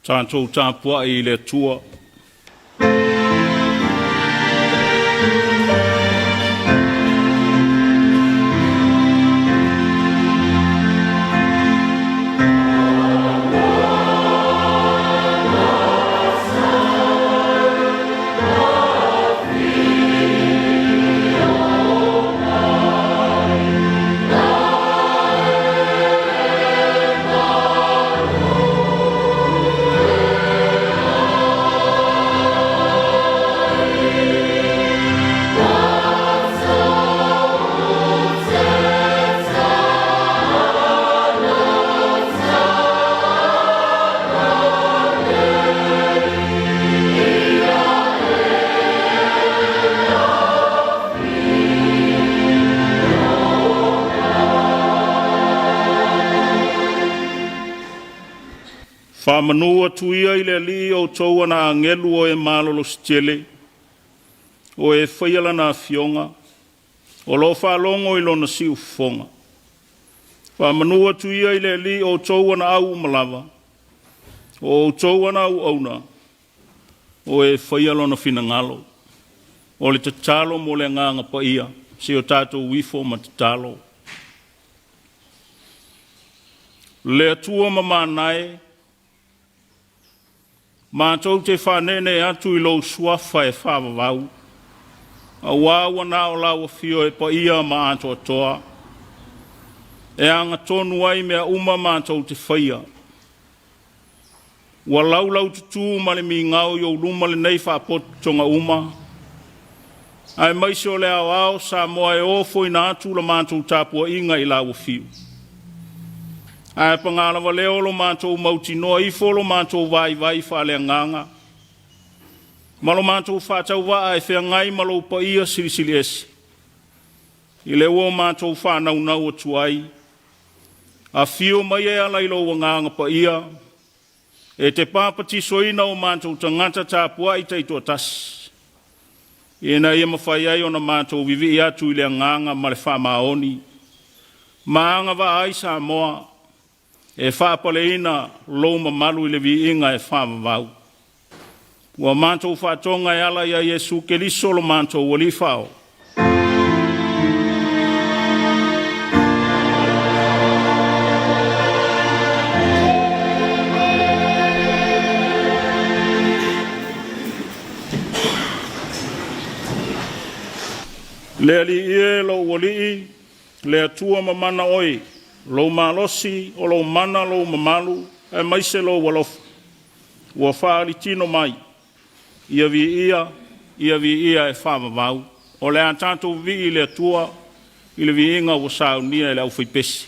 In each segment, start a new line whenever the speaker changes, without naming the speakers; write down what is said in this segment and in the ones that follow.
Tatou tapuai i le Atua. Faamanu atu ia i le Alii o outou ana agelu o e malolosi tele, o e faia lana afioga, o lo o faalogo i lona siufofoga. Faamanu atu ia i le Alii o outou ana au uma lava, o outou ana auauna, o e faia lona finagalo. O le tatalo mo le Agaga Paia, se i o tatou ifo ma tatalo. Le Atua mamana e, matou te faaneenee atu i lou Suafa e faavavau, auā ua na o lau afio e paia ma atoatoa, e agatonu ai mea uma matou te faia. Ua laulaututu ma le migao i ou luma lenei faapotopotoga uma, aemaise o le aoao Samoa e ofoina atu la matou tapuaiga i lau afio. Ae paga lava lea o lo matou mautinoa ifo lo matou vaivai faaleagaga ma lo matou faatauvaa e feagai ma lou paia silisili ese, i le ua matou faanaunau atu ai, afio mai e ala i lou Agaga Paia, e te papatisoina o matou tagata tapuai taitoatasi, ina ia mafai ai ona matou vivii atu i le agaga ma le faamaoni, ma agavaa ai Samoa e faapaleina lou mamalu i le viiga e faavavau. Ua matou faatoga e ala ia Iesu Keriso lo matou Alii Faaola. Le Alii e, lou Alii, le Atua mamana oe, lou malosi, o lou mana, lou mamalu, aemaise lou alofa, ua faalitino mai, ia viia, ia viia e faavavau. O le a tatou vivii i le Atua i le viiga ua saunia e le aufaipese.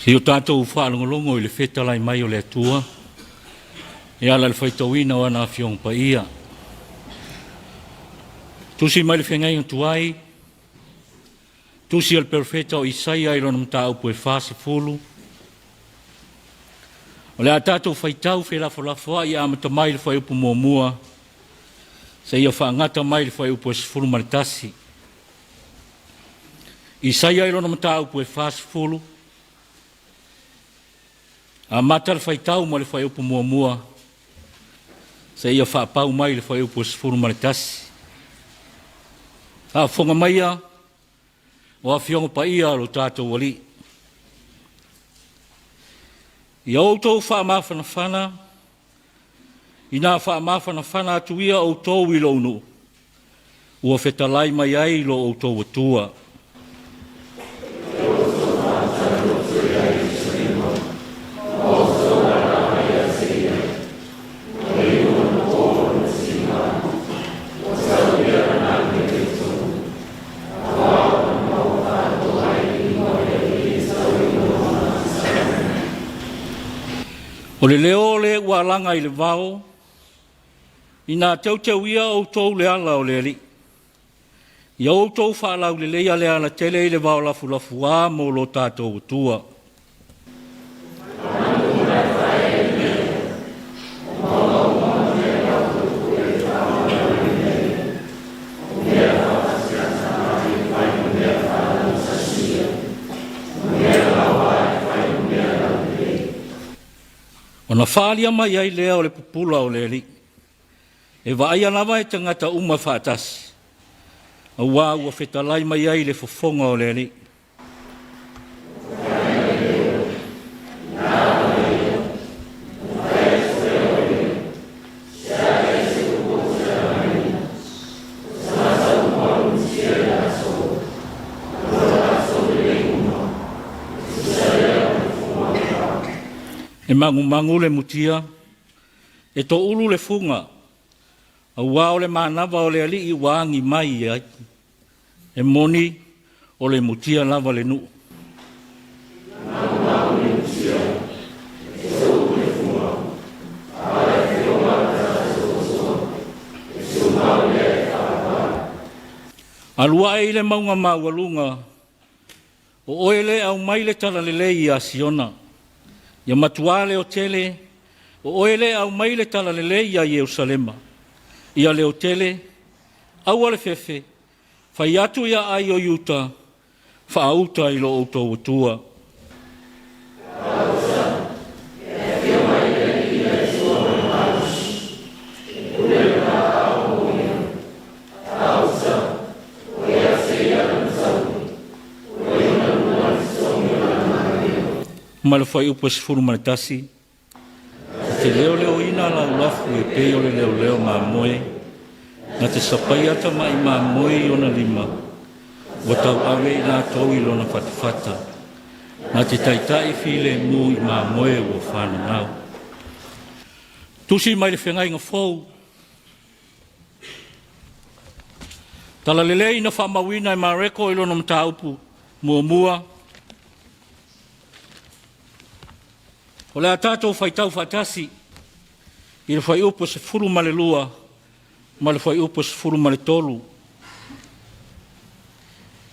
Se i o tatou faalogologo i le fetalai mai o le Atua e ala i le faitauina o ana Afioga Paia. Tusi mai le feagaiga tuai, tusi a le perofeta o Isaia i lona mataupu e 40. O le a tatou faitau felafolafoai e amata mai le fuaiupu muamua seia faagata mai le fuaiupu e 11. Isaia i lona mataupu e 40, amata le faitau ma le fuaiupu muamua seia faapau mai le fuaiupu e 11. Faafofoga maia o Afioga Paia a lo tatou Alii. Ia outou faamafanafana, ina faamafanafana atu ia outou i lou nuu, ua fetalai mai ai lo outou Atua. O le leo o le ua alaga i le vao, ina teuteuia outou le ala o le Alii. Ia outou faalauleleia le alatele i le vao lafulafuā mo lo tatou Atua. Ona faaalia mai ai lea o le pupula o le Alii, e vaaia lava e tagata uma faatasi, auā ua fetalai mai ai le fofoga o le Alii. E magumagu le mutia, e toulu le fuga, auā o le manava o le Alii ua agi mai ai. E moni, o le mutia lava le nuu. Alu ae i le mauga maualuga, o oe le aumai le talalelei ia Siona. Ia matua leotele, o oe le aumai le talalelei ia Ierusalema. Ia leotele, aua le fefe, fai atu ia ai o Iuta, faauta i lo outou Atua. Ma le fuaiupu e 11, E te leoleoina lau lafu e pei o le leoleo mamoe, na te sapaia tama'i mamoe i ona lima, ua tauave i latou i lona fatafata, na te taita'i filemu i mamoe ua fananau. Tusi mai le Feagaiga Fou, Talalelei na faamauina e Mareko i lona mataupu muamua. O le a tatou faitau faatasi i le fuaiupu 12 ma le fuaiupu 13.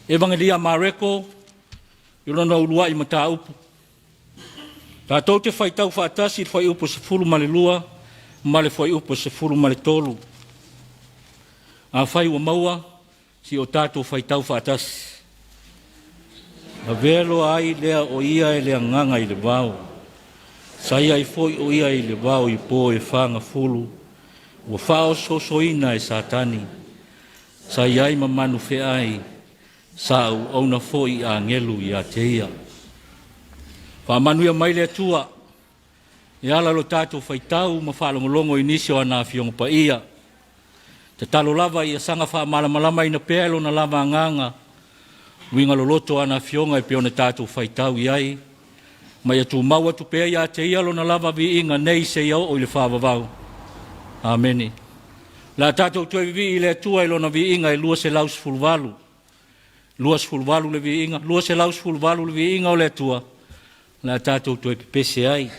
Evagelia a Mareko i lona uluai mataupu. Tatou te faitau faatasi i le fuaiupu 12 ma le fuaiupu 13. Afai ua maua, si o tatou faitau faatasi. Avea loa ai lea o ia e le agaga i le vao. Sa i ai foi o ia i le vao i po e fagafulu, ua faaosoosoina e Satani. Sa i ai ma manu feai, sa auauna foi i agelu ia te ia. Faamanuia mai le Atua e ala lo tatou faitau ma faalogologo i nisi o ana Afioga Paia. Tatalo lava ia saga faamalamalamaina pea e lona lava agaga uiga loloto o ana Afioga e pei ona tatou faitau i ai, ma ia tumau atu pea ia te ia lona lava viiga nei seia oo i le faavavau. Amene. O le a tatou toe vivii i le Atua i lona viiga e 218. 28 le viiga, 218 le viiga o le Atua. O le a tatou toe pepese ai.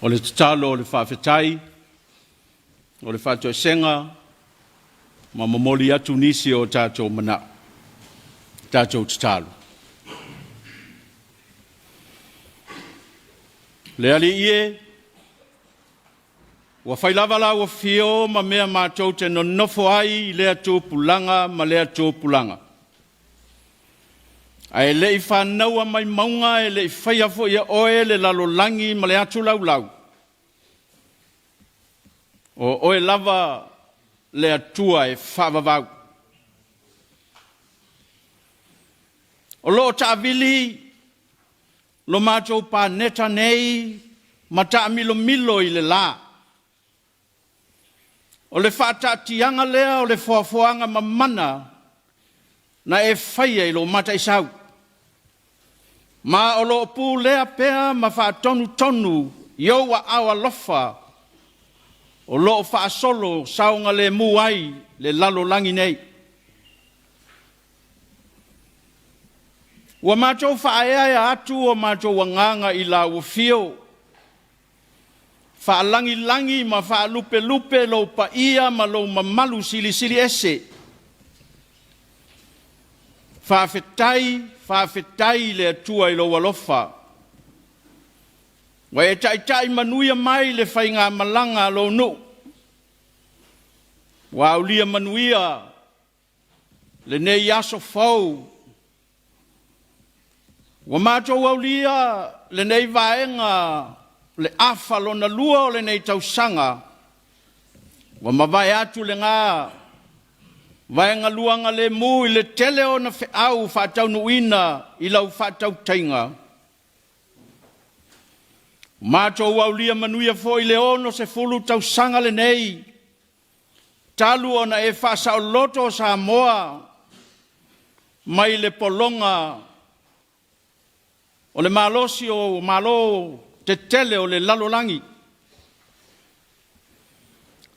O le tatalo o le faafetai, o le faatoesega ma momoli atu nisi o tatou manao, tatou tatalo. Le Alii e, ua fai lava lau afio ma mea matou te nonofo ai i lea tupulaga ma lea tupulaga. Ae le i fanaua mai mauga e le i faia foi e oe le lalolagi ma le atu laulau. O oe lava le Atua e faavavau. O lo o taavili lo matou paneta nei ma taamilomilo i le la. O le faataatiaga lea o le foafoaga mamana na e faia i lou mataisau, ma o lo o pulea pea ma faatonutonu i ou aao alofa o lo o faasolo saogalemu ai le lalolagi nei. Ua matou faaeaea atu o matou agaga i lau afio, faalagilagi ma faalupelupe lou paia ma lou mamalu silisili ese. Faafetai, faafetai i le Atua i lou alofa. Ua e taitai manuia mai le faigamalaga a lou nuu. Ua aulia manuia lenei aso fou. Ua matou aulia lenei vaega le afa lona lua o lenei tausaga. Ua mavae atu lena vaega luaga lemu i le tele o ona feau faataunuuina i lau faatautaiga. Matou aulia manuia foi le 60 tausaga lenei talu ona e faasaoloto Samoa mai le pologa o le malosi o Malo tetele o le lalolagi.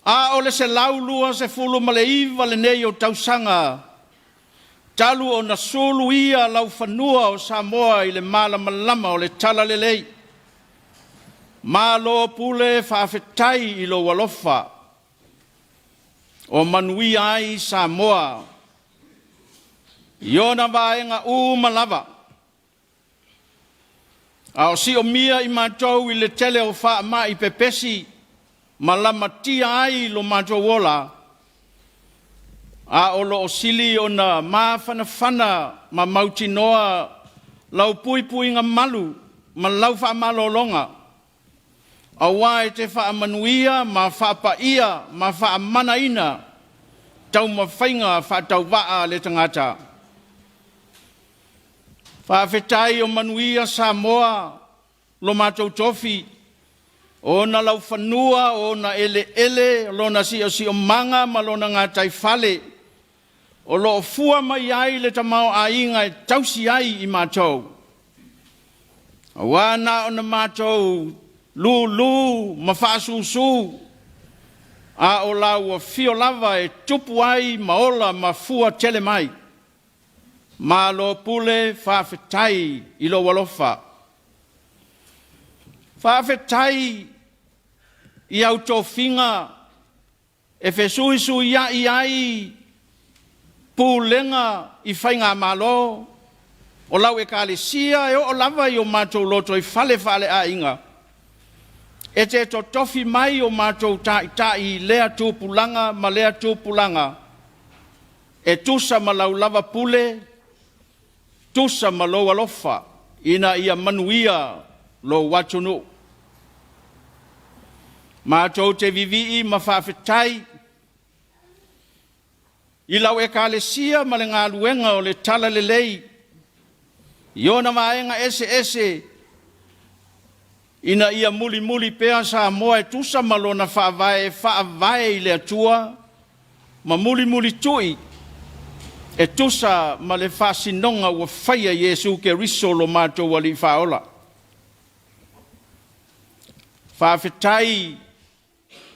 A o le 129 lenei o tausaga talu ona suluia laufanua o Samoa i le malamalama o le talalelei. Malo pule faafetai i lou alofa o manuia ai Samoa i ona vaega uma lava. A o siomia i matou i le tele o faamai pepesi ma lamatia ai lo matou ola, a o lo o sili ona mafanafana ma mautinoa lau puipuiga malu ma lau faamalologa, aua e te faamanuia ma faapaia ma faamanaina taumafaiga faatauvaa a le tagata. Faafetai o manuia Samoa lo matou tofi, o ona laufanua, o ona eleele, lona siosiomaga ma lona gataifale, o lo o fua mai ai le tamaoaiga e tausi ai i matou. Aua na ona matou lulu ma faasusu, a o lau afio lava e tupu ai ma ola ma fua tele mai. Malo pule, faafetai i lou alofa. Faafetai i au tofiga e fesuisuiai ai pulega i faigamalo o lau Ekalesia e oo lava i o matou lotoifale faaleaiga, e te totofi mai o matou taitai i lea tupulaga ma lea tupulaga, e tusa ma lau lava pule, tusa ma lou alofa, ina ia manuia lou atunuu. Matou te vivii ma faafetai i lau Ekalesia ma le galuega o le Talalelei i ona vaega eseese ina ia mulimuli pea Samoa e tusa ma lona faavae e faavae i le Atua ma mulimulitui e tusa ma le faasinoga ua faia i Iesu Keriso lo matou Alii Faaola. Faafetai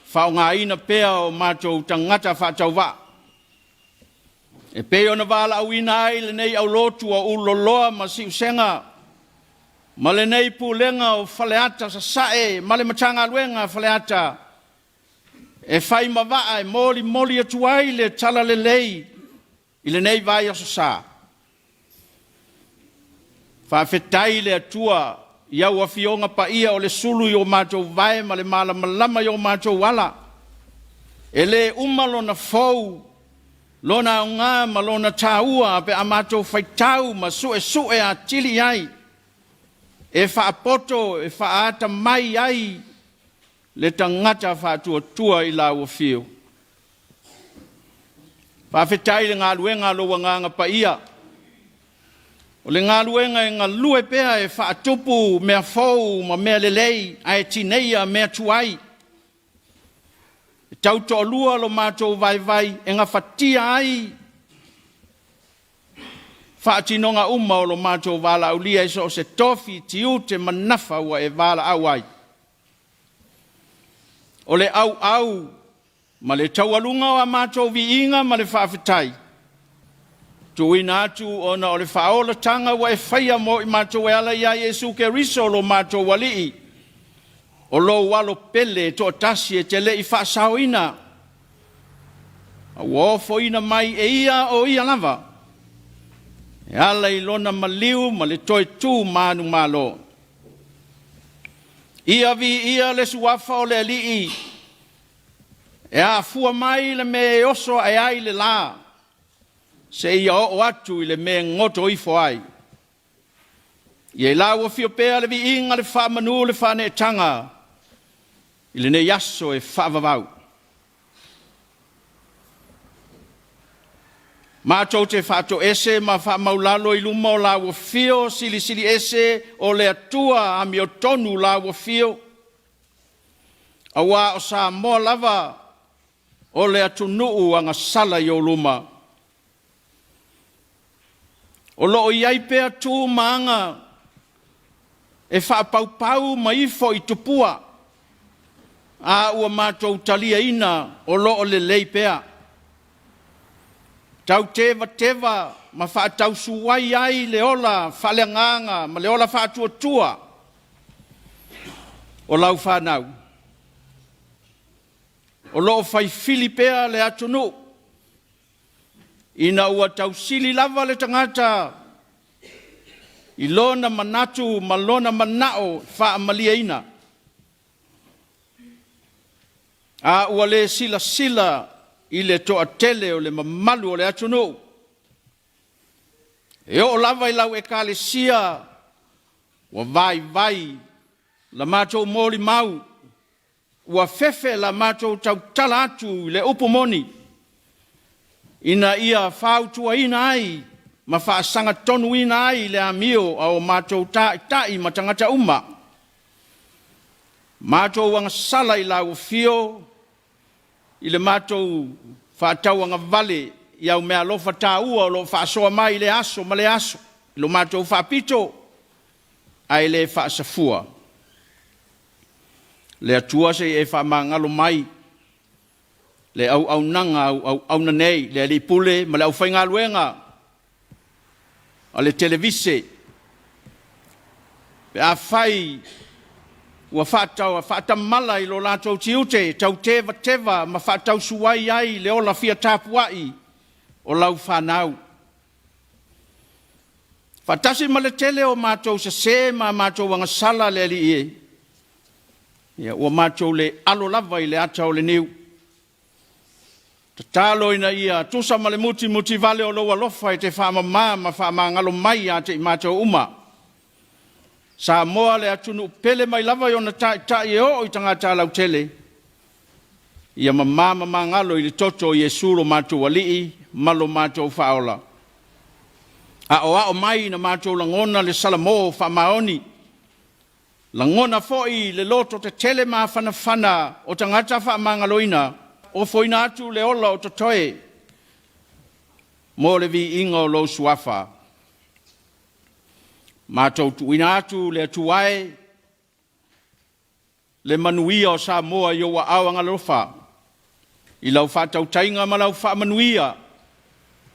faaaogaina pea o matou tagata faatauvaa e pei ona valaauina ai lenei aulotu o Ululoloa ma Siusega ma lenei Pulega o Faleata Sasae ma le Matagaluega a Faleata e fai ma vaa e molimoli atu ai le talalelei i lenei vaiaso sa. Faafetai i le Atua i au Afioga Paia o le sulu i o matou vae ma le malamalama i o matou ala. E le uma lona fou, lona aoga ma lona taua pe a matou faitau ma suesue atili i ai, e faapoto, e faaatamai ai le tagata faatuatua i lau afio. Faafetai i le galuega a lou Agaga Paia. O le galuega e galue pea e faatupu mea fou ma mea lelei ae tineia mea tuai. E tautoalua lo matou vaivai e gafatia ai faatinoga uma o lo matou valaaulia i so o se tofi, tiute ma nafa ua e valaau ai. O le auau ma le taualuga o a matou viiga ma le faafetai, tuuina atu ona o le faaolataga ua e faia mo i matou e ala iā Iesu Keriso lo matou Alii, o lou Alo pele e toatasi e te le i faasaoina, a ua ofoina mai e ia o ia lava, e ala i lona maliu ma le toe tu manumalo. Ia viia le suafa o le Alii, e afua mai le mea e oso ae ai le la, seia oo atu i le mea e goto ifo ai. Ia i lau afio pea le viiga, le faamanu, le faaneetaga i lenei aso e faavavau. Matou te faatoese ma faamaulalo i luma o lau afio silisili ese o le Atua amiotonu lau afio, aua o Samoa lava o le atunuu agasala i ou luma. O lo o i ai pea tu ma aga e faapaupau ma ifo i tupua. A ua matou taliaina o lo o lelei pea. Tautevateva ma faatausuai ai le ola faaleagaga ma le ola faatuatua o lau fanau. O lo o faifili pea le atunuu ina ua tausili lava le tagata i lona manatu ma lona manao faamalieina. A ua le silasila i le toatele o le mamalu o le atunuu. E oo lava i lau Ekalesia ua vaivai la matou molimau, ua fefe la matou tautala atu i le upu moni, ina ia fautuaina ai ma faasagatonuina ai le amio a o matou taitai ma tagata uma. Matou agasala i lau afio i le matou faatauagavale i au meaalofa taua o lo o faasoa mai i lea aso ma lea aso i lo matou faapito ae le faasafua. Le Atua se i e faamagalo mai le auaunaga a au auauna nei, le Alii Pule ma le aufaigaluega a le Televise, pe afai ua faatamala i lo latou tiute tautevateva ma faatausuai ai le ola fia tapuai o lau fanau. Faatasi ma le tele o matou sese ma matou agasala le Alii e, ia, ua matou le alo lava i le ata o le niu. Tatalo ina ia tusa ma le mutimutivale o lou alofa e te faamama ma faamagalo mai ia te i matou uma. Samoa le atunuu pele mai lava i ona taitai e oo i tagata lautele, ia mama ma magalo i le toto o Iesu lo matou Alii ma lo matou Faaola. Aoao mai ina matou lagona le salamo faamaoni, Lagona foi le loto tetele mafanafana o tagata faamagaloina, ofoina atu le ola o totoe mo le viiga o lou suafa. Matou tuuina atu le Atua e, le manuia o Samoa i ou aao agalofa, i lau faatautaiga ma lau faamanuia,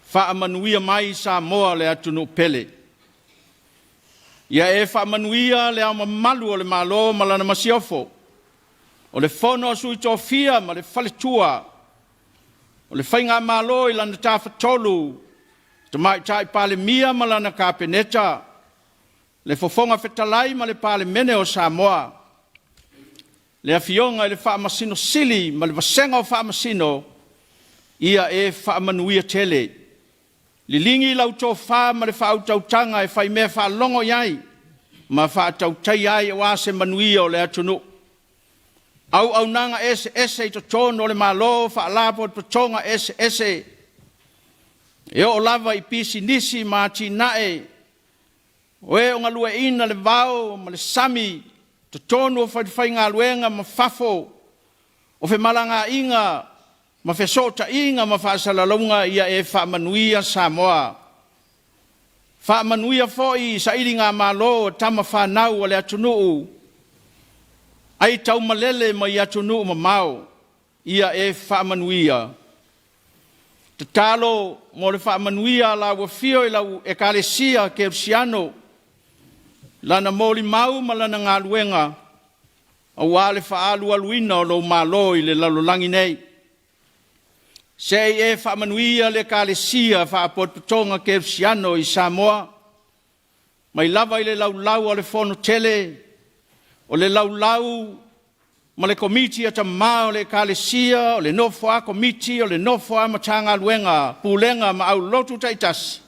faamanuia mai Samoa le atunuu pele. Ia e faamanuia le Ao Mamalu o le Malo ma lana Masiofo, o le Fono a Sui Tofia ma le Faletua, o le Faigamalo i lana Tafatolu, Tamaitai Palemia ma lana Kapeneta, le Fofoga Fetalai ma le Palemene o Samoa, le Afioga i le Faamasino Sili ma le Vasega o Faamasino, ia e faamanuia tele. Liligi lau tofa ma le faautautaga e faimea faalogo i ai ma faatautaia ai aua se manuia o le atunuu. Auaunaga eseese i totonu o le Malo, faalapotopotoga eseese, e oo lava i pisinisi ma atinae O e o galueaiina le vao ma le sami, totonu o falefaigaluega ma fafo, o femalagaaiga ma fesootaiga ma faasalalauga, ia e faamanuia Samoa. Faamanuia foi i sailigamalo a tama fanau a le atunuu, aitaumalele mai atunuu mamao, ia e faamanuia. Tatalo mo le faamanuia a lau Afio i lau Ekalesia Kerisiano, lana molimau ma lana galuega, aua le faaalualuina o lou Malo i le lalolagi nei. Se i e faamanuia le Ekalesia Faapotopotoga Kerisiano i Samoa, mai lava i le laulau a le Fono Tele, o le laulau ma le Komiti a Tamā o le Ekalesia, o le nofo a Komiti, o le nofo a Matagaluega, Pulega ma aulotu taitasi,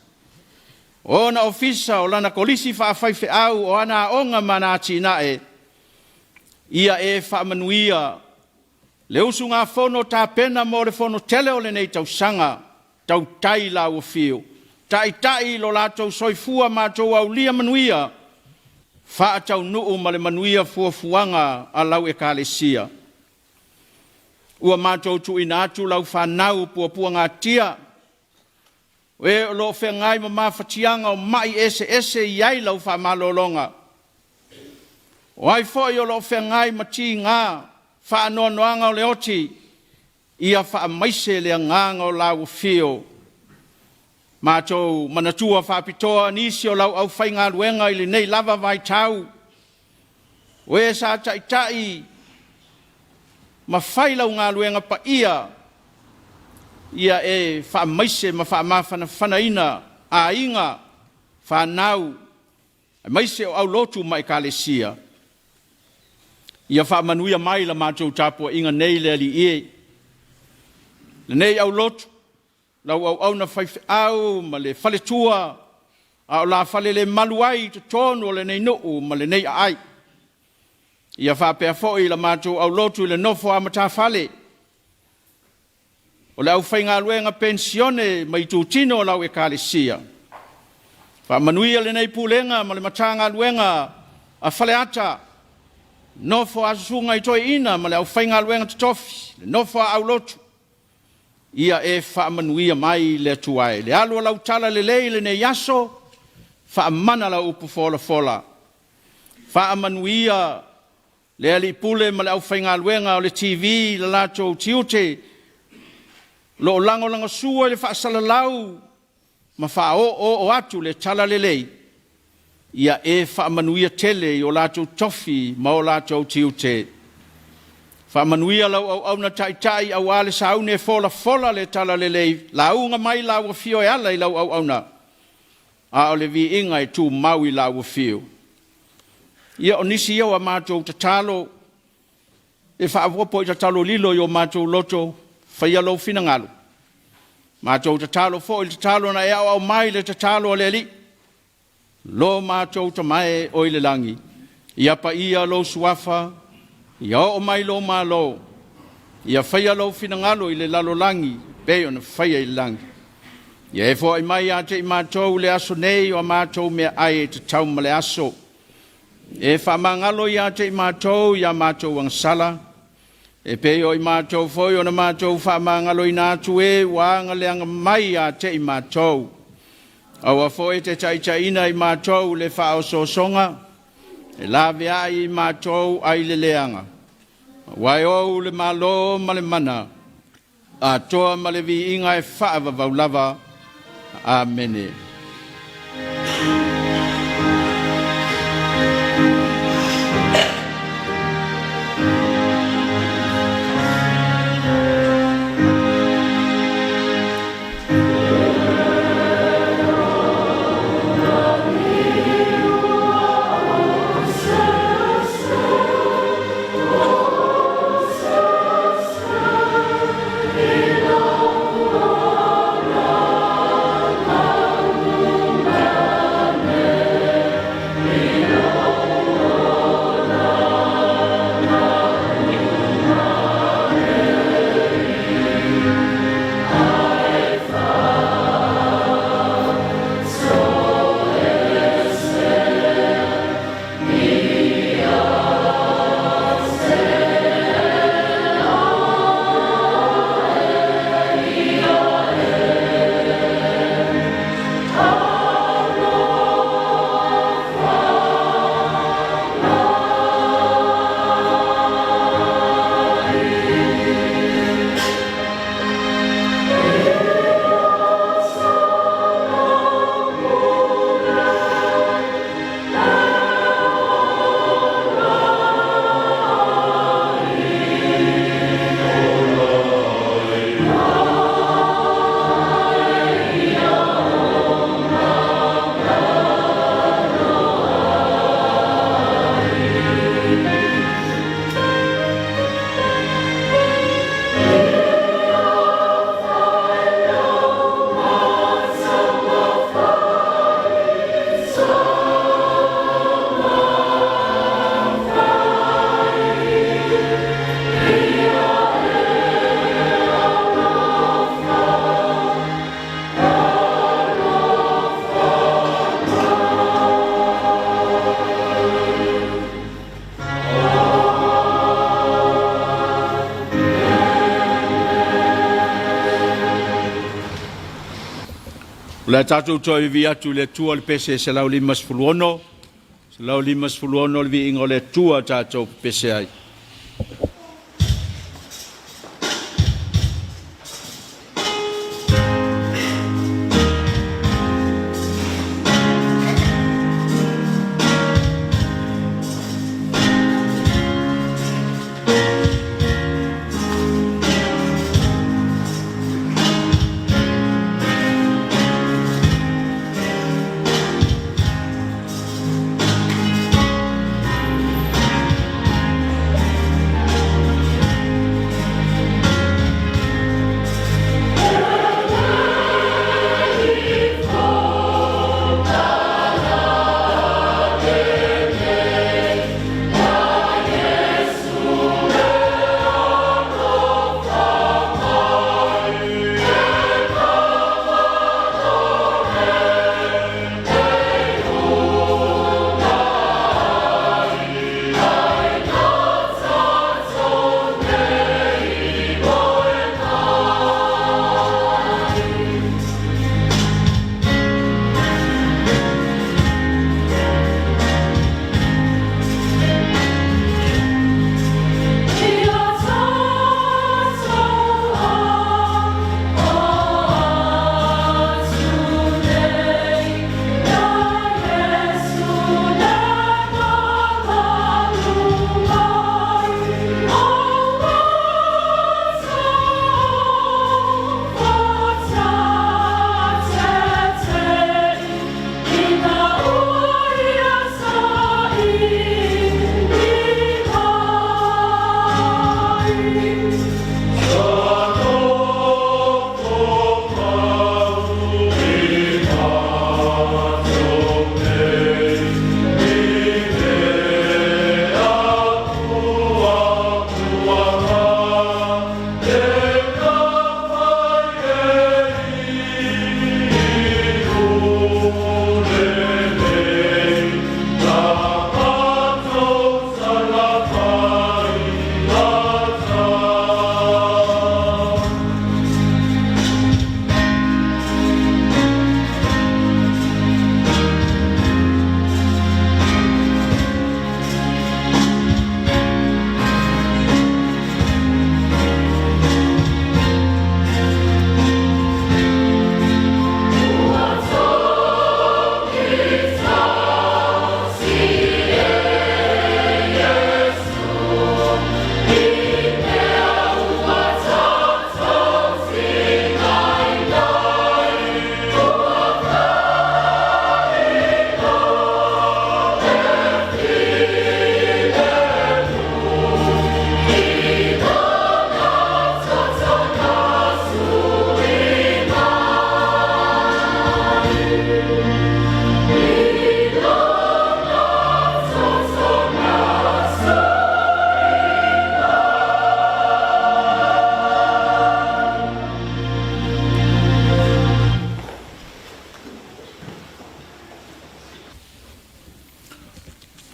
o ona ofisa, o lana kolisi faafaifeau, o ana aoga ma ana atinae, ia e faamanuia le usugafono tapena mo le fono tele o lenei tausaga. Tautai lau afio, taitai lo latou soifua matou aulia manuia, faataunuu ma le manuia fuafuaga a lau Ekalesia. Ua matou tuuina atu lau fanau puapuagatia, o e o lo o feagai ma mafatiaga o mai eseese i ai lau faamalologa. O ai foi o lo o feagai ma tiga, faanoanoaga o le oti, ia faamaise le agaga o lau afio. Matou manatua faapitoa nisi o lau aufaigaluega i lenei lava vaitau, o e sa taitai ma fai lau galuega paia, ia e faamaise ma faamafanafanaina aiga, fanau, aemaise o aulotu ma Ekalesia. Ia faamanuia mai la matou tapuaiga nei le Alii e, lenei aulotu, lau auauna faifeau ma le faletua, a o la falelemalu ai i totonu o lenei nuu ma lenei aai. Ia faapea foi la matou aulotu i le nofo a matafale, o le aufaigaluega penisione ma itutino o lau Ekalesia. Faamanuia lenei Pulega ma le Matagaluega a Faleata, nofo a susuga i toeaiina ma le aufaigaluega totofi, le nofo a aulotu, ia e faamanuia mai le Atua e. Le alu o lau talalelei i lenei aso, faamana lau upu folafola, faamanuia le alii pule ma le aufaigaluega o le TV i le latou tiute, o lo o lagolagosua i le faasalalau ma faaoooo atu le talalelei, ia e faamanuia tele i o latou tofi ma o latou tiute. Faamanuia lau auauna taitai aua le sauni e folafola le talalelei, lauga mai lau afio e ala i lau auauna, a o le viiga e tumau i lau afio. Ia, o nisi ia o a matou tatalo e faaopoopo i tatalo lilo i o matou loto, faia lou finagalo. Matou tatalo foi i le tatalo na e aoao mai le tatalo a le Alii, Lo matou Tama e o i le lagi, ia paia lou suafa, ia oo mai lou malo, ia faia lou finagalo i le lalolagi pei ona faia i le lagi. Ia e foai mai ia te i matou i le aso nei o a matou meaai e tatau ma le aso. E faamagalo ia te i matou i a matou agasala, e pei o i matou foi ona matou faamagaloina atu e ua agaleaga mai ia te i matou. Aua foi e te taitaiina i matou le faaosoosoga, e laveai i matou ai le leaga. Aua e ou le Malo ma le mana, atoa ma le viiga e faavavau lava. Amene. O le a tatou toe vivii atu i le Atua le pese 156, 156 le viiga o le Atua tatou pepese ai.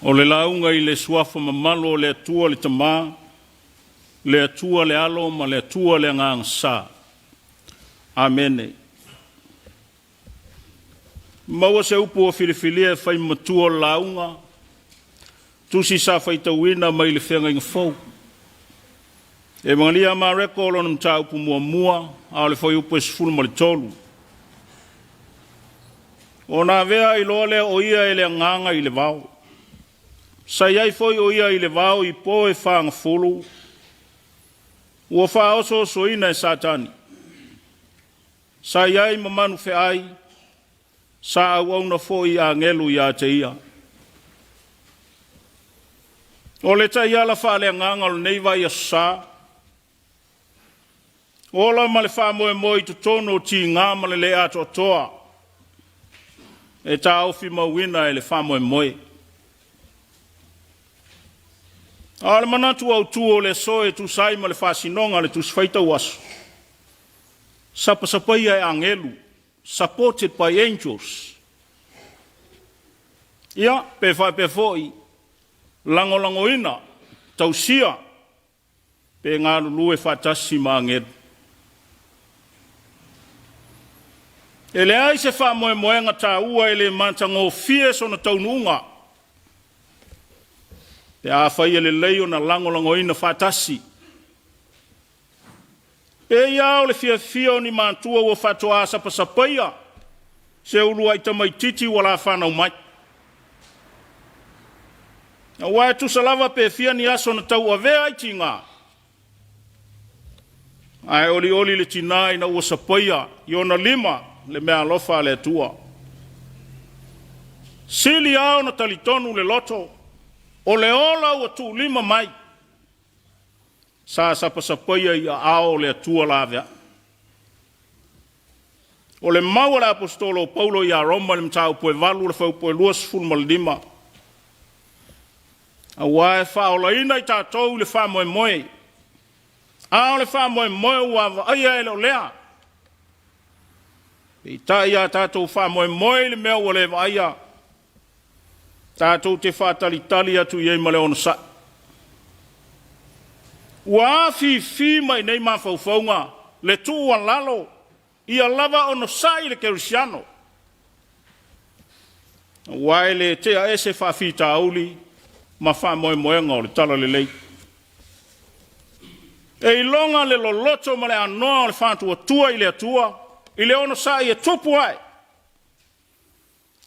O le lauga i le suafa mamalu o le Atua le Tama, le Atua le Alo ma le Atua le Agaga Sa. Amene. Maua se upu ua filifilia e fai matua o le lauga, tusi sa faitauina mai le Feagaiga Fou. Evagelia a Mareko lona mataupu muamua, a o le fuaiupu e 13. Ona avea ai loa lea o ia e le agaga i le vao. Sa i ai foi o ia i le vao i po e fagafulu, ua faaosoosoina e Satani. Sa i ai ma manu feai, sa auauna foi i agelu ia te ia. O le taiala faaleagaga o lenei vai aso sa, ola ma le faamoemoe i totonu o tiga ma le le atoatoa e taofi mauina e le faamoemoe. A o le manatu autu o le aso e tusa ai ma le faasinoga a le Tusi Faitau Aso, sapasapaia e agelu, supported by angels. Ia, pe faapea foi, lagolagoina, tausia, pe galulue faatasi ma agelu. E leai se faamoemoega taua e le matagofie sona taunuuga pe afai e lelei ona lagolagoina faatasi. Pei lava o le fiafia o ni matua ua faatoa sapasapaia se uluai tamaitiiti ua la fanau mai. Aua e tusa lava pe fia ni aso na tauavea ai tiga, ae olioli le tinā ina ua sapaia i ona lima le meaalofa a le Atua. Sili lava ona talitonu le loto, o le ola ua tuulima mai, sa sapasapaia i aao o le Atua laveai. O le mau a le Aposetolo o Paulo ia Roma i le mataupu e 8 le fuaiupu e 25, aua e faaolaina i tatou i le faamoemoe, a o le faamoemoe ua vaaia e le o lea. Peitai a tatou faamoemoe i le mea ua le vaaia, tatou te faatalitali atu i ai ma le onosai. Ua afifi mai nei mafaufauga le tuualalo ia lava onosai le kerisiano, aua e le tea ese faafitauli ma faamoemoega o le talalelei. E iloga le loloto ma le anoa o le faatuatua i le Atua i le onosai e tupu ae,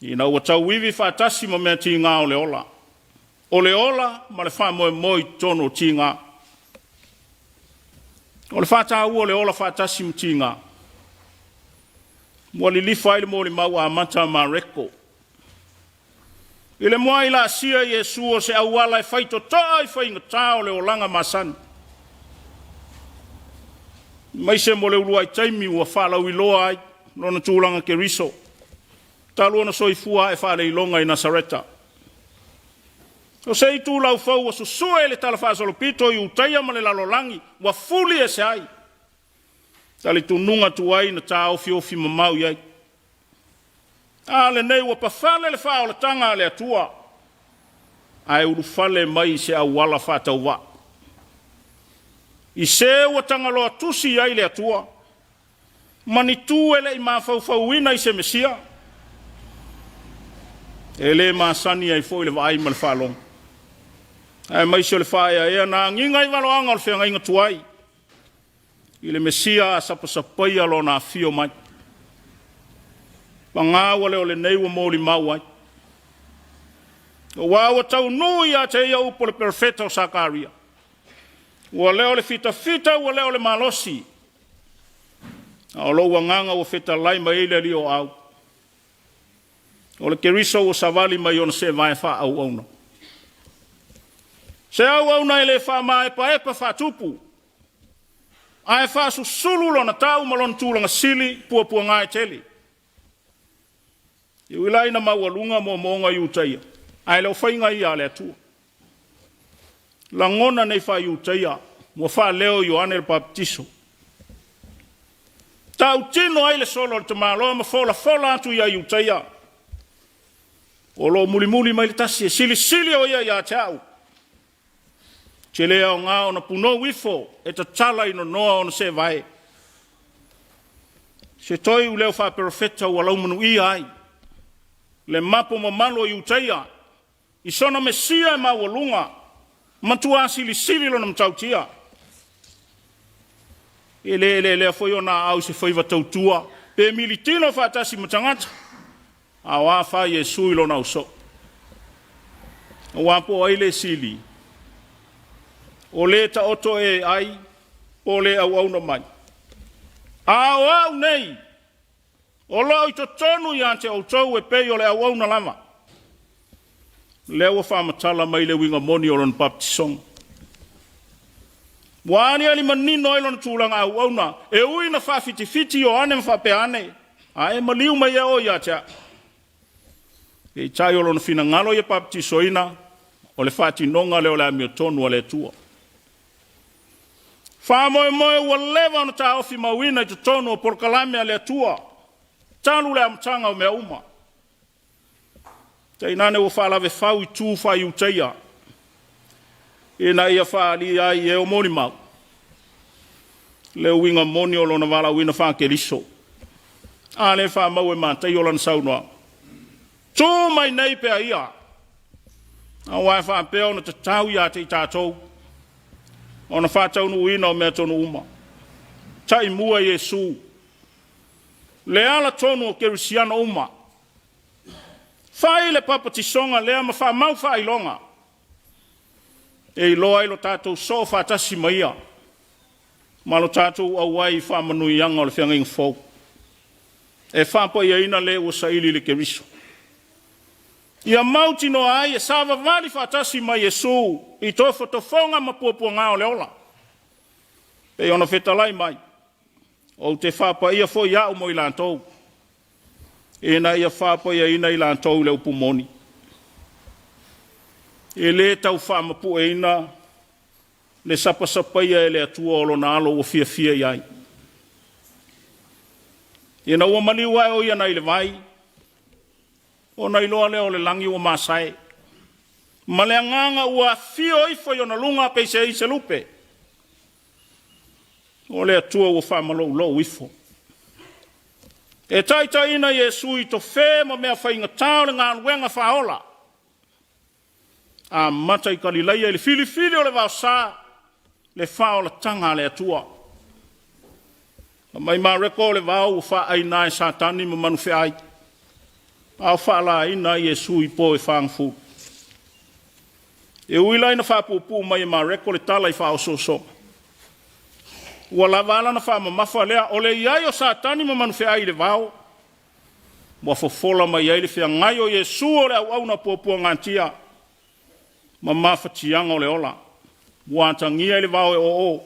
ina ua tauivi faatasi ma mea tiga o le ola, o le ola ma le faamoemoe i totonu o tiga. O le faataua o le ola faatasi ma tiga, ua lilifa ai le molimau amata a Mareko. I le muai laasia Iesu o se auala e faitotoa i faigata o le olaga masani, aemaise mo le uluai taimi ua faalauiloa ai lona tulaga Keriso, talu ona soifua ae faaleiloga i Nasareta. O se itulau fou ua susue i le talafaasolopito i Iutaia ma le lalolagi ua fuli ese ai talitonuga tuai na taofiofi mamao i ai. A lenei ua pafale le faaolataga a le Atua, ae ulufale mai i se auala faatauvaa. I se ua tagaloa tusi i ai le Atua, ma ni tu e le i mafaufauina i se Mesia, e le masani ai foi le vaai ma le faalogo, aemaise o le faaeaea na agiga i valoaga o le feagaiga tuai i le Mesia a sapasapaia lona afio mai. Paga ua le o lenei ua molimau ai, aua ua taunuu ia te ia upu o le perofeta o Sakaria, ua le o le fitafita, ua le o le malosi, a o lou agaga ua fetalai mai ai le Alii o au. O le Keriso ua savali mai ona seevae faaauauna. Se auauna e le faamaepaepa faatupu, ae faasusulu lona tau ma lona tulaga sili puapuaga e tele. E ui la ina maualuga moomooga Iutaia, ae le o faiga ia a le Atua. Lagona nei faa-Iutaia ua faaleo Ioane le Papatiso. Tautino ai le solo a le tamaloa ma folafola atu ia Iutaia, o lo o mulimuli mai le tasi e silisili o ia ia te au. Te le aoga ona punou ifo e tatala i nonoa ona seevae. Se toi u leo faaperofeta ua laumanuia ai le mapo mamalu o Iutaia i sona Mesia e maualuga, matua silisili lona matautia. E le eleelea foi ona aao i se faiva tautua pe militino faatasi ma tagata, a o a fa Iesu i lona ausoo. Aua po o ai le sili, o le taoto e ai, po o le auauna mai. A o au nei, O lo o i totonu ia te outou e pei o le auauna lava. Lea ua faamatala mai le uiga moni o lona papatisoga. Ua aliali manino ai lona tulaga auauna, e ui ina faafitifiti Ioane ma faapea ane, A e maliu mai ea oe ia te au? Peitai o lona finagalo ia papatisoina, o le faatinoga lea o le amiotonu a le Atua. Faamoemoe ua leva ona taofi mauina i totonu o polokalame a le Atua talu le amataga o mea uma. Tainane ua faalavefau i tu faa-Iutaia ina ia faaalia ai e o molimau le uiga moni o lona valaauina faa-Keriso. A lea faamau e Mataio lana saunoaga, Tu mai nei pea ia, aua e faapea ona tatau ia te i tatou ona faataunuuina o mea tonu uma. Taimua Iesu, le ala tonu o kerisiano uma. Fai le papatisoga lea ma faamau faailoga. E iloa ai lo tatou soo faatasi ma Ia, ma lo tatou auai i faamanuiaga o le feagaiga fou, e faapaiaina le ua saili i le Keriso. Ia mautinoa ai e savavali faatasi ma Iesu i tofotofoga ma puapuaga o le ola. Pei ona fetalai mai, ou te faapaia foi au mo i latou, ina ia faapaiaina i latou i le upu moni. E lē tau faamapueina le sapasapaia e le Atua o Lona Alo ua fiafia i ai. Ina ua maliu ae o ia nai le vai, ona iloa lea o le lagi ua masae, ma le agaga ua afio ifo i ona luga peiseai se lupe. O le Atua ua faamaloulou ifo. E taitaiina Iesu i tofe ma mea faigata o le galuega faaola. Amata i Kalilaia i le filifili o le vaosa, le faaolataga a le Atua. Fai mai Mareko o le vao ua faaaina e Satani ma manufeai, a o faalaina ai Iesu i po e fagafulu. E ui la ina faapuupuu mai e Mareko le tala i faaosoosoga, ua lava a lana faamamafa lea o le i ai o Satani ma manufeai i le vao, ua fofola mai ai le feagai o Iesu o le auauna puapuagatia ma mafatiaga o le ola. Ua atagia i le vao e oo,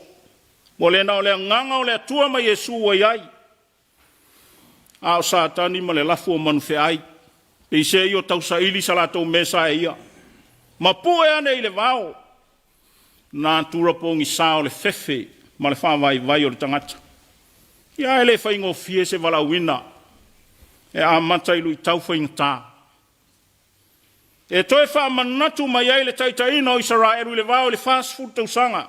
ua le na o le agaga o le Atua ma Iesu ua i ai, a o Satani ma le lafu o manufeai, peisei o tausaili sa latou mea sa e ia. Ma pue ane i le vao, natura pogisa o le fefe ma le faavaivai o le tagata. Ia e le faigofie se valaauina e amata i luitau faigata. E toe faamanatu mai ai le taitaiina o Isaraelu i le vao i le 40 tausaga.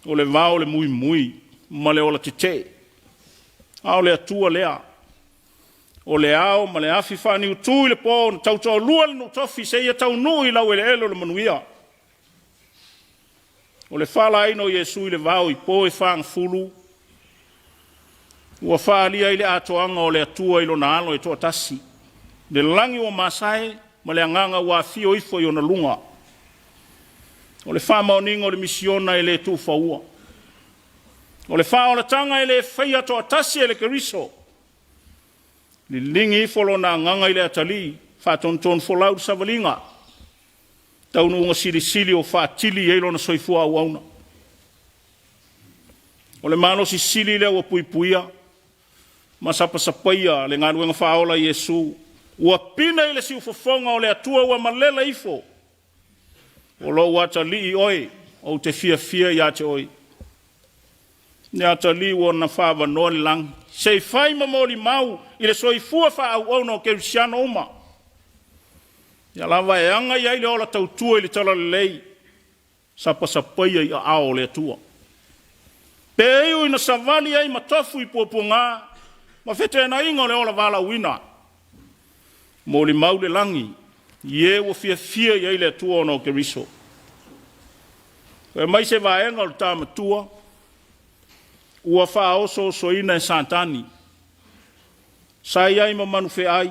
O le vao o le muimui ma le ola tetee. A o le Atua lea. O le ao ma le afi faaniutu i le po na tautoalua le nuu tofi seia taunuu i laueleele o le manuia. O le faalaina o Iesu i le vao i po e fagafulu, ua faaalia ai le atoaga o le Atua i lona alo e toatasi, le lagi ua masae ma le agaga ua afio ifo i ona luga. O le faamaoniga o le misiona e le tuufaua. O le faaolataga e le faia toatasi e le Keriso. Liligi ifo lona agaga i le atalii, faatonutonu folau i le savaliga, taunuuga silisili o faatili i ai lona soifua auauna. O le malosi sili lea ua puipuia ma sapasapaia le galuega faaola a Iesu, ua pine i le siufofoga o le Atua ua malele ifo. O lou atalii oe, ou te fiafia ia te oe. Le atalii ua na faavanoa le lagi, se i fai ma molimau i le soifua faaauauna o kerisiano uma. Ia lava e aga i ai le ola tautua i le talalelei, sapasapaia i aao o le Atua. Pe iu ina savali ai ma tofu i puapuaga ma feteenaiga o le ola valaauina, molimau le lagi i e ua fiafia i ai le Atua ona o Keriso. Fai mai se vaega o le ta matua ua faaosoosoina e Satani, sa i ai ma manufeai,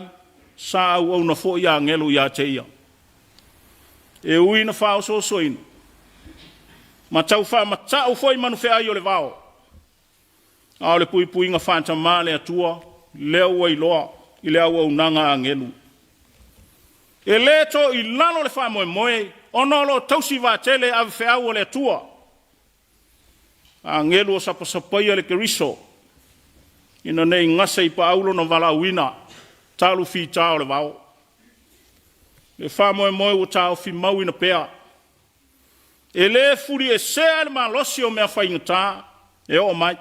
sa auauna foi agelu ia te ia. E ui ina faaosoosoina ma tau faamata'u foi manufeai o le vao, a o le puipuiga faatamā a le Atua lea ua iloa i le auaunaga a agelu. E lē to i lalo le faamoemoe ona o lo o tausi vaatele e avefeau a le Atua. Agelu o sapasapaia le Keriso ina ne i gase i paau lona valaauina talu fita o le vao. Le faamoemoe ua taofi mauina pea. E lē fuliesea le malosi o mea faigata e oo mai,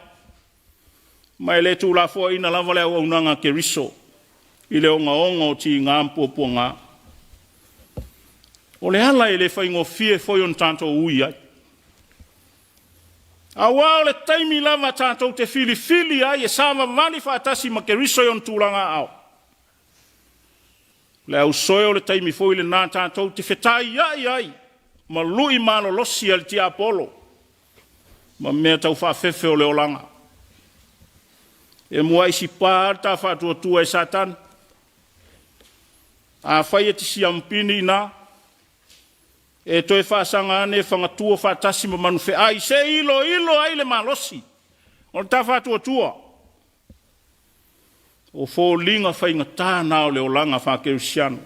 ma e lē tuulafoaiina lava le auaunaga a Keriso i le ogaoga o tiga ma puapuaga. O le ala e le faigofie foi ona tatou ui ai, auā o le taimi lava tatou te filifili ai e savavali faatasi ma Keriso i ona tulaga aao. Le ausoe o le taimi foi lenā tatou te fetaiai ai ma lui malolosi a le tiapolo ma mea tau faafefe o le olaga. E muai sipa lava le ta faatuatua e Satani. Afai e te siamupini i ina, E toe faasaga ane fagatua faatasi ma manufeai se i iloilo ai le malosi o le tafaatuatua. O foliga faigata na o le olaga faakerisiano.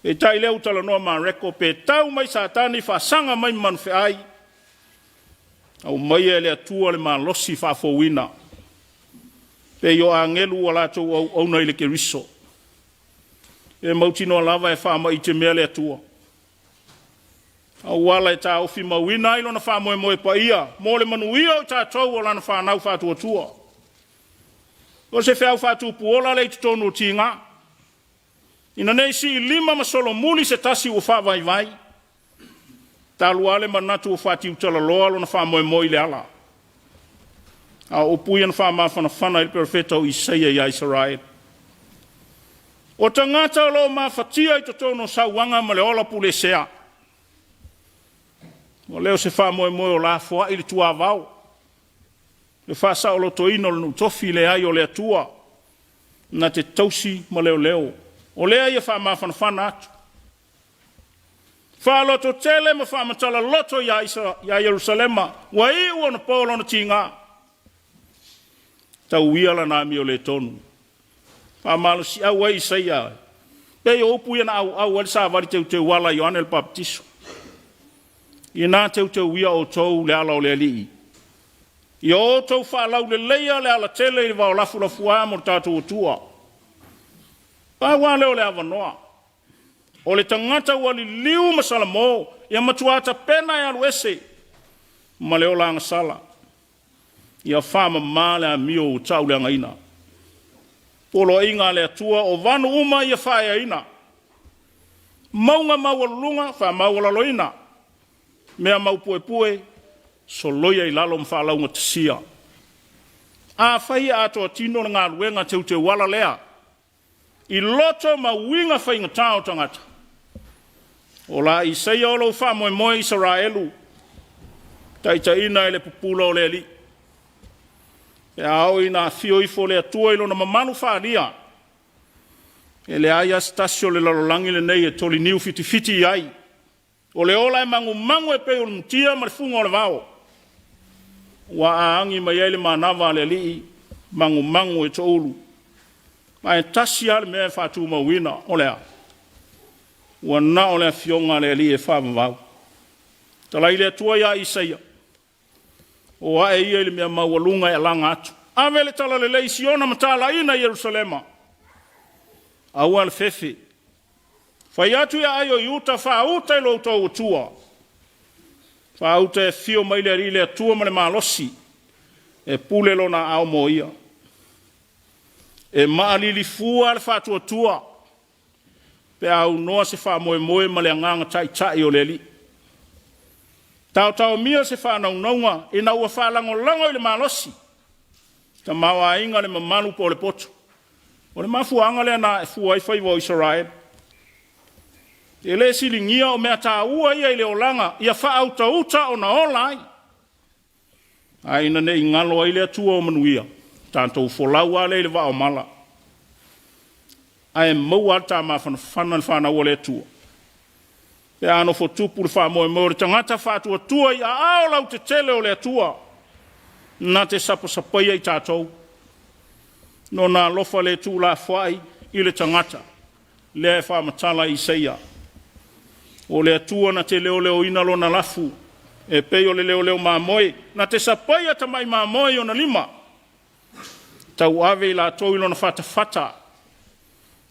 Peitai lea ua talanoa Mareko, pe tau mai Satani faasaga mai ma manufeai, aumaia e le Atua le malosi faafouina, pei o agelu ua latou auauna i le Keriso. E mautinoa lava e faamaitemea le Atua, auala e taofi mauina ai lona faamoemoe paia mo le manuia o tatou o lana fanau faatuatua. O se feau faatupuola lea i totonu o tiga, ina nei siilima ma solomuli se tasi ua faavaivai, talu lava le manatu ua faatiutalaloa lona faamoemoe i le ala. A o upu ia na faamafanafana ai le perofeta o Isaia ia Isaraelu. O tagata o lo o mafatia i totonu o sauaga ma le ola pulesea. Ua leo se faamoemoe o lafoai le tuavao, le faasaolotoina o le nuu tofi leai o le Atua na te tausi ma leoleo. O lea ia faamafanafana atu. Faalototele ma faamatala loto ia, Isa, ia Ierusalema, ua iu ona po lona tiga. Tau ia lana amio le tonu. Faamalosiau ai Isaia, pei o upu ia na auau ai le savali teuteuala a Ioane le Papatiso. Ina teuteuia outou le ala o le Alii. Ia outou faalauleleia le alatele i le vao lafulafuā mo le tatou Atua. Pau lava lea o le avanoa. O le tagata ua liliu ma salamo, ia matua tapena e alu ese ma le ola agasala. Ia faamama le amio ua tauleagaina. Poloaiga a le Atua o vanu uma ia faaeaina. Mauga maualuluga faamaualaloina. Mea maupuepue soloia i lalo ma faalaugatasia. Afai e atoa tino le galuega teuteuala lea i loto ma uiga faigata o tagata, o la Isaia o lou faamoemoe Isaraelu, taitaiina e le pupula o le Alii. Pe a oo ina afio ifo le Atua i lona mamalu faaalia, e leai lava se tasi o le lalolagi lenei e toliniu fitifiti i ai. O le ola e magumagu e pei o le mutia ma le fuga o le vao, ua aagi mai ai le manava a le alii magumagu e toulu. Ma e tasi lava le mea e faatumauina, o le a? Ua na o le afioga a le alii e faavavau. Talai le Atua iā Isaia, O ae ia i le mea maualuga e alaga atu. Ave le talalelei i Siona ma talaina i Ierusalema. Aua le fefe. Fai atu i aai o Iuta, faauta i lo outou Atua. Faauta e afio mai le Alii le Atua ma le malosi, e pule lona aao mo ia. E maalilifua le faatuatua pe a aunoa se faamoemoe ma le agaga taitai o le Alii. Taotaomia se faanaunauga ina ua faalagolago i le malosi, tamaoaiga le mamalu po o le poto. O le mafuaaga lea na ae fua ai faiva o Isaraelu. E le siligia o mea taua ia i le olaga ia faautauta ona ola ai. Ae ina ne i galo ai le Atua o manuia, tatou folau lava lea i le vaa o mala. Ae maua lava le tamafanafana le fanau a le Atua. Pe a nofo tupu le faamoemoe o le tagata faatuatua i aao lautetele o le Atua, na te sapasapaia i tatou. Lona alofa le tuulafoai i le tagata, lea e faamatala i Isaia. O le Atua na te leoleoina lona lafu, e pei o le leoleo mamoe, na te sapaia tamai mamoe i ona lima, tauave i latou i lona fatafata,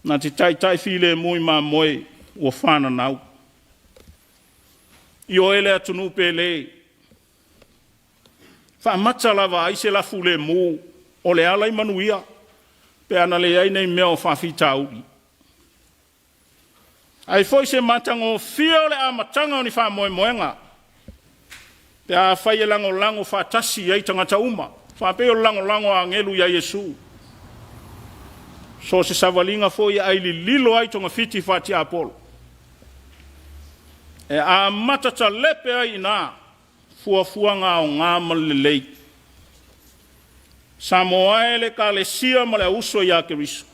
na te taitai filemu i mamoe ua fananau. Ioe le atunuu pele, Faamata lava ai se lafu lemu o le ala i manuia pe ana leai nei mea o faafitauli. Ai foi se matagofie o le amataga o ni faamoemoega pe afai e lagolago faatasi i ai tagata uma, faapei o le lagolago a agelu iā Iesu. So o se savaliga foi e ai lililo ai togafiti faatiapolo, e amata talepe ai i ina fuafuaga aoga ma le lelei. Samoa e le Ekalesia ma le auuso ia Keriso,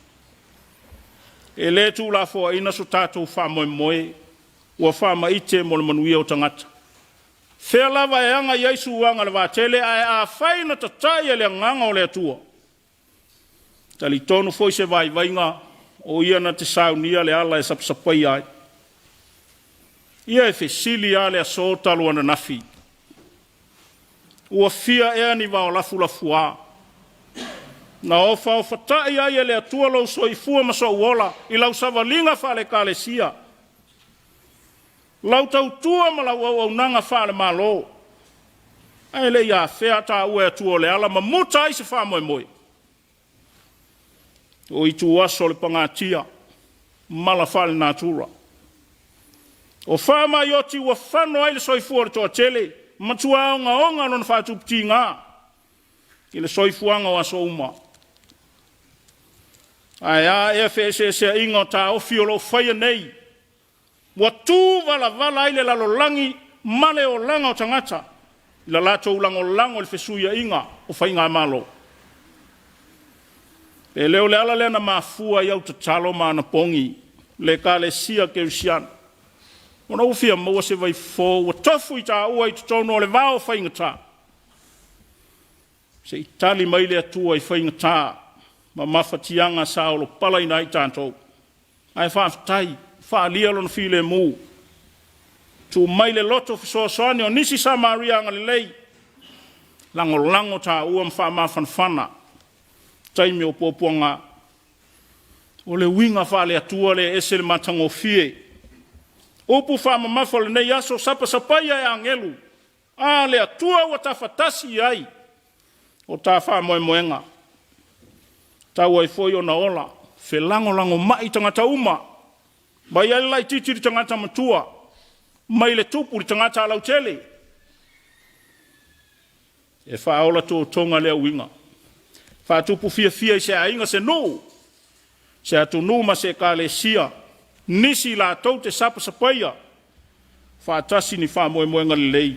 e le tuulafoaina so tatou faamoemoe. Ua faamaite mo le manuia o tagata. Fea lava e aga i ai suaga o le vaatele, ae afai na tatai e le Agaga o le Atua, talitonu foi se vaivaiga o ia na te saunia le ala e sapasapaia ai. Ia e fesili lava le aso talu ananafi, ua fia ea ni vao lafulafuā na ofaofatai ai e le Atua lou soifua ma sou ola i lau savaliga faale-Ekalesia, lau tautua ma lau auaunaga faale-Malo, ae le i afea taua e Atua o le ala ma muta ai se faamoemoe? O ituaso o le pagatia, mala faalenatura. O faamai oti ua fano ai le soifua o le toatele, matua ogaoga lona faatuputiga i le soifuaga o aso uma. Ae a ea feeseeseaiga o taofi o lo o faia nei, ua tuvalavala ai le lalolagi ma le olaga o tagata i la latou lagolago i le fesuiaiga o faigamalo. Pe le o le ala lea na mafua ai au tatalo ma anapogi le Ekalesia Kerisiano, ona ua fia maua se vaifofo ua tofu i taua i totonu o le vao faigata, se i tali mai le Atua i faigata ma mafatiaga sa olopalaina ai tatou. Ae faafetai, faaalia lona filemu, tuu mai le loto fesoasoani o nisi Samaria agalelei, lagolago taua ma faamafanafana taimi o puapuaga. O le uiga faale-Atua lea e ese le matagofie. Upu faamamafa o lenei aso, sapasapaia e agelu, a le Atua ua tafatasi i ai o ta faamoemoega. Tau ai foi ona ola, felagolagomai tagata uma, mai ai le laitiiti i le tagata matua, mai le tupu i le tagata lautele. E faaola totoga lea uiga. Faatupu fiafia i se aiga, se nuu, se atunuu ma se ekalesia, nisi latou te sapasapaia faatasi ni faamoemoega lelei.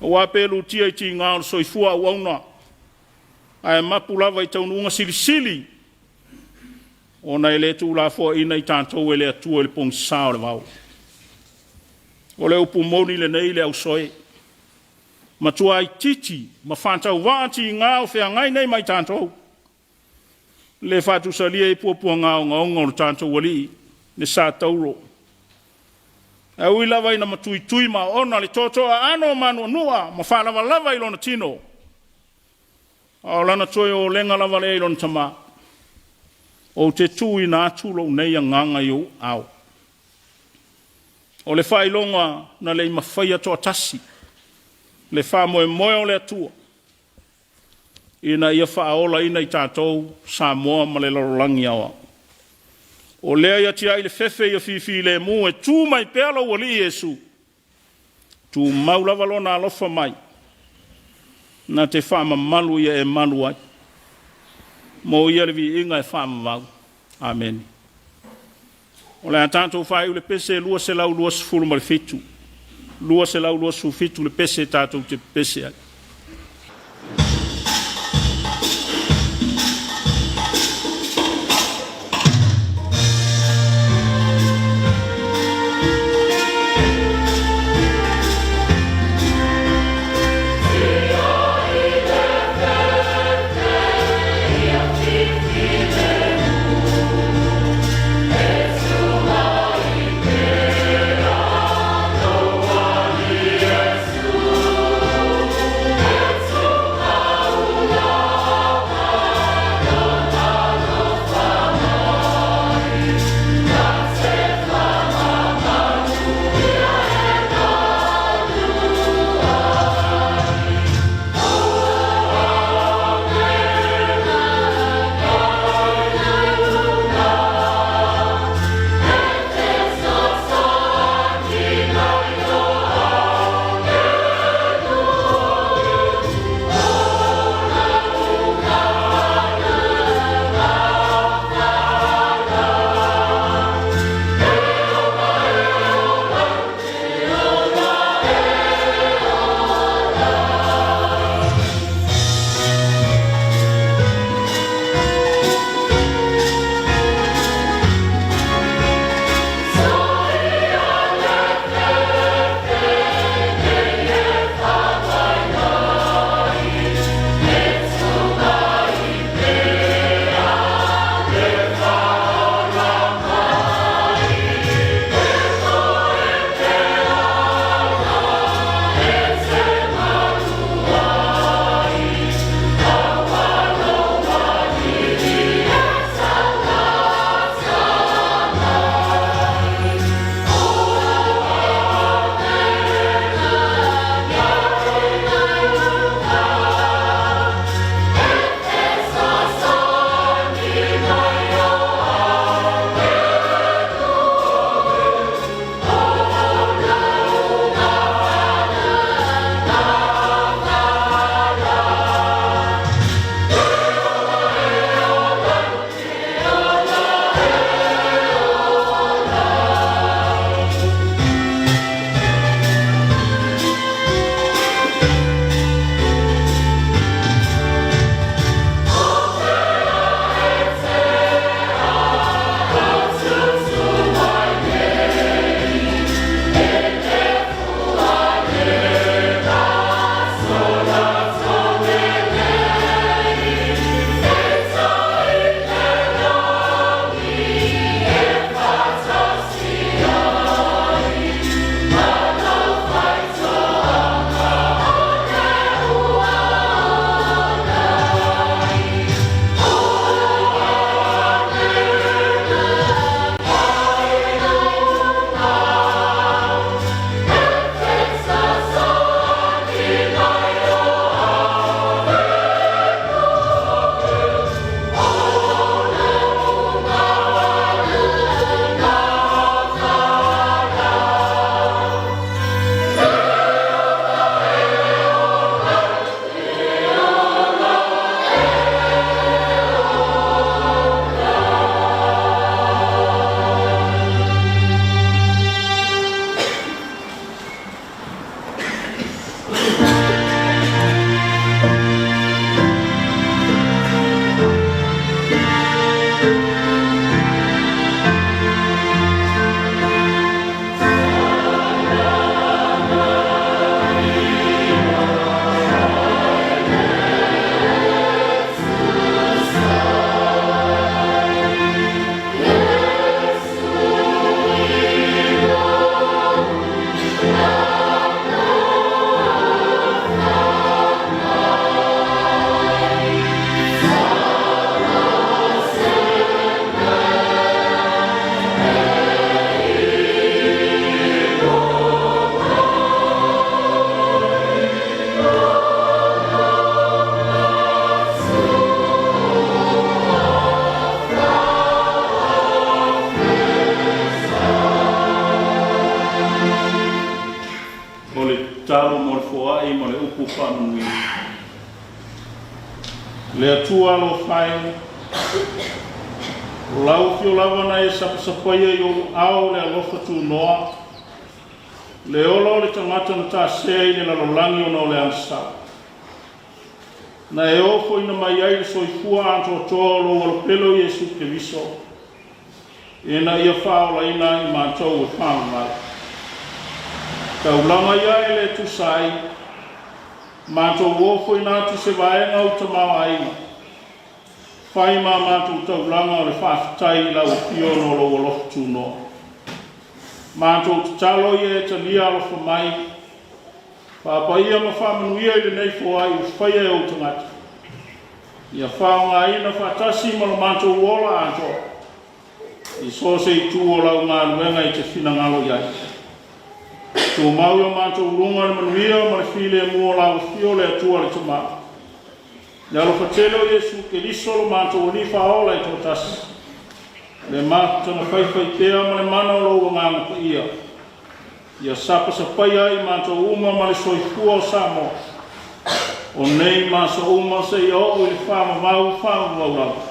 Aua pe lutia i tiga o le soifua auauna, ae mapu lava i taunuuga silisili, ona e le tuulafoaina i tatou e le Atua i le pogisa o le vao. O le upu moni lenei le ausoe, matua itiiti ma faatauvaa tiga o feagai nei ma i tatou, le faatusalia i puapuaga ogaoga o le tatou Alii, le sa tauro. Ae ui lava ina matuitui ma oona le tootooaano o manuanua ma faalavalava i lona tino, a o lana toe olega lava lea i lona tama, ou te tuuina atu lou nei agaga i ou ao. O le faailoga na le i mafaia toatasi le faamoemoe o le Atua ina ia faaolaina i tatou Samoa ma le lalolagi aoao. O lea ia tiai le fefe ia fifilemu e tu mai pea lou Alii Iesu, tumau lava lona alofa mai, na te faamamalu ia e malu ai. Mo ia le viiga e faavavau. Amene. O le a tatou faaiu le pese 227, 227 le pese tatou te pepese ai. foai ma le upu faamanuia. Le Atua alofa e, o lau afio lava na e sapasapaia i ou aao le alofa tunoa, le ola o le tagata na tasea i le lalolagi ona o le agasala. Na e ofoina mai ai le soifua atoatoa o lou alopele o Iesu Keriso, ina ia faaolaina ai i matou e faavavau. Taulaga ia e le tusa ai, matou ofoina atu se vaega o tamaoaiga, fai ma matou taulaga o le faafetai i lau afio ona o lou alofa tunoa. Matou tatalo ia e talia alofa mai, faapaia ma faamanuia i lenei foai ua faia e ou tagata. Ia faaaogaina faatasi ma lo matou ola atoa, i so o se itu o lau galuega e te finagalo i ai. Tumau i o matou luga le manuia ma le filemu o lau afio le Atua le Tama. Le alofa tele o Iesu Keriso lo matou Alii Faaola e toatasi, le mafutaga faifaipea ma le mana o lou Agaga Paia, ia sapasapaia ai matou uma ma le soifua o Samoa, o nei ma aso uma seia oo i le faavavau faavavau lava.